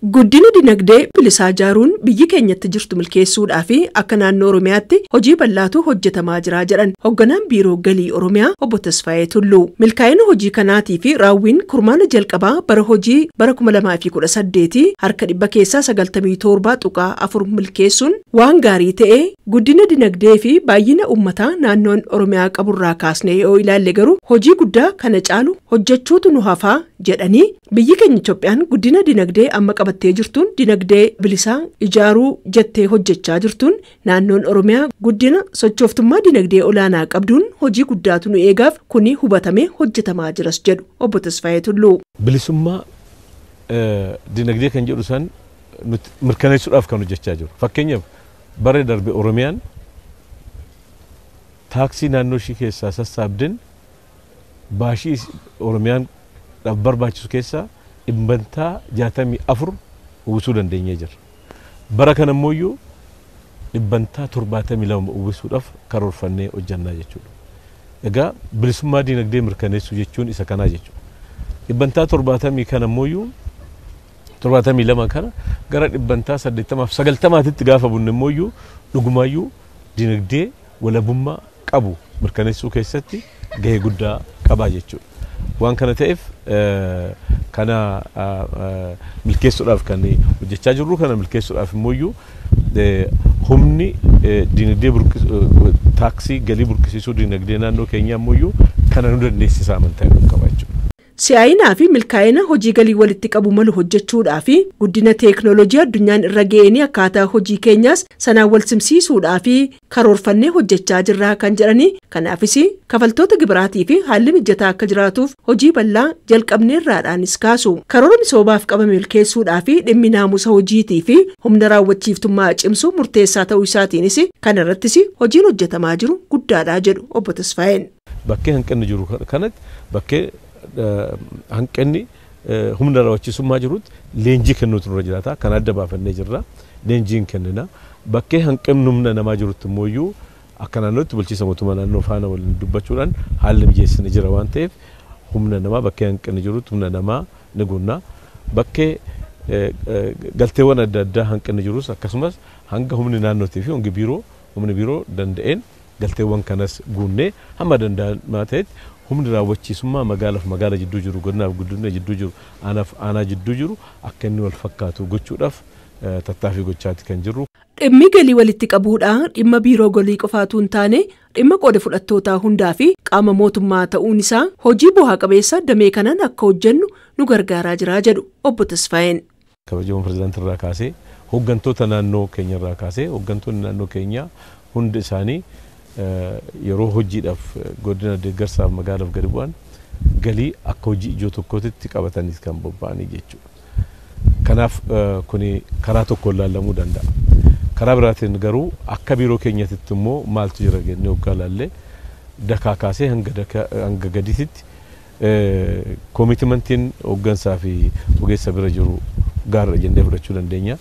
Guddina dinagdee bilisaa ijaaruun biyyi keenyatti jirtu milkeessuudhaa fi akka naannoo Oromiyaatti hojii bal'aatu hojjetamaa jira jedhan hoogganaan biiroo galii Oromiyaa obbo Tasfaayee Tulluu. Milkaa'ina hojii kanaatii fi raawwiin kurmaana jalqabaa bara hojii bara 2018 harka 97.4% milkeessuun waan gaarii ta'e guddina dinagdee fi baay'ina uummataa naannoon Oromiyaa qaburraa kaasnee yoo ilaalle garuu hojii guddaa kana caalu hojjechuutu nu hafaa jedhanii biyyi keenya Itoophiyaan guddina dinagdee amma qabattee jirtuun dinagdee bilisaa ijaaruu jettee hojjechaa jirtuun naannoon Oromiyaa guddina sochooftummaa dinagdee olaanaa qabduun hojii guddaatu nu eegaaf kuni hubatamee hojjetamaa jiras jedhu obbo Tasfaayee Tulluu. Bilisummaa dinagdee kan jedhu san mirkaneessuudhaaf kan hojjechaa jiru. Fakkeenyaaf bara darbe Oromiyaan taaksii naannoo ishii keessaa sassaabden baashii Oromiyaan barbaachisu keessaa 64% uwwisuu dandeenyee jira. Bara kana immoo 72% uwwisuudhaaf karoorfannee hojjannaa jechuudha. Egaa bilisummaa dinagdee mirkaneessuu jechuun isa kanaa jechuudha. 70% kana immoo 72 kana gara 80% fi 90 gaafa bunne immoo dhugumaayyuu dinagdee walabummaa qabu mirkaneessuu keessatti gahee guddaa qabaa jechuudha. Waan kana ta'eef kana milkeessuudhaaf kan hojjechaa jirru kana milkeessuudhaaf immoo humni dinagdee taaksii galii burqisiisuu dinagdee naannoo keenyaa immoo kana nu dandeessisa amantaa jedhu qaba jechuudha. Si'aayinaa fi milkaa'ina hojii galii walitti qabu malu hojjechuudhaa fi guddina teeknooloojii addunyaan irra ga'een akkaataa hojii keenyaas sanaan wal simsiisuudhaa fi karoorfannee hojjechaa jirraa kan jedhanii kanaafis kafaltoota gibiraatii fi haalli mijataa akka jiraatuuf hojii bal'aa jalqabneerraadhaanis kaasu. Karoora misoomaaf qabame milkeessuudhaa fi dhimmi naamusa hojiitii fi humna raawwachiiftummaa cimsuu murteessaa ta'uu isaatiinis kanarrattis hojiin hojjetamaa jiru guddaadhaa jedhu obbo Tasfaayeen. Bakkee hanqinni jiru kanatti bakkee hanqinni humna raawwachiisummaa jirutti leenjii kennuutu nurra jiraata. Kan adda baafannee jirra. Leenjiin kennina. Bakkee hanqinni humna namaa jirutti immoo akka naannootti bulchiinsa mootummaa naannoo faana waliin dubbachuudhaan haalli mijeessine jira waan ta'eef humna namaa bakkee hanqinni jirutti humna namaa ni guunna. Bakkee galteewwan adda addaa hanqinni jirus akkasumas hanga humni naannootii fi humni biiroo danda'een galteewwan kanas guunnee hamma danda'amaa ta'etti humni raawwachiisummaa magaalaaf magaala jidduu jiru godinaaf guddina jidduu jiru aanaaf aanaa jidduu jiru akka inni wal fakkaatu gochuudhaaf tattaaffii gochaati kan jirru. Dhimmi galii walitti qabuudhaan dhimma biiroo galii qofaatu hin taane dhimma qooda fudhattootaa hundaa fi qaama mootummaa ta'uun isaa hojii bu'aa qabeessa damee kanaan akka hojjennu nu gargaaraa jira jedhu obbo Tasfaayeen. Kabajamoo pirezidaantii irraa kaasee hooggantoota naannoo keenya irraa kaasee hooggantoonni naannoo keenyaa hundi isaanii yeroo hojiidhaaf godina deeggarsaaf magaalaaf gadi bu'an galii akka hojii ijoo tokkootti qabatanii kan bobba'anii jechuudha. Kanaaf kuni karaa tokkoon ilaalamuu danda'a. Karaa biraatiin garuu akka biiroo keenyatti immoo maaltu jira jennee hoggaa ilaalle dakaa kaasee hanga gadiitti koomitmentiin hooggansaa fi ogeessa bira jiru gaariidha jennee fudhachuu dandeenya.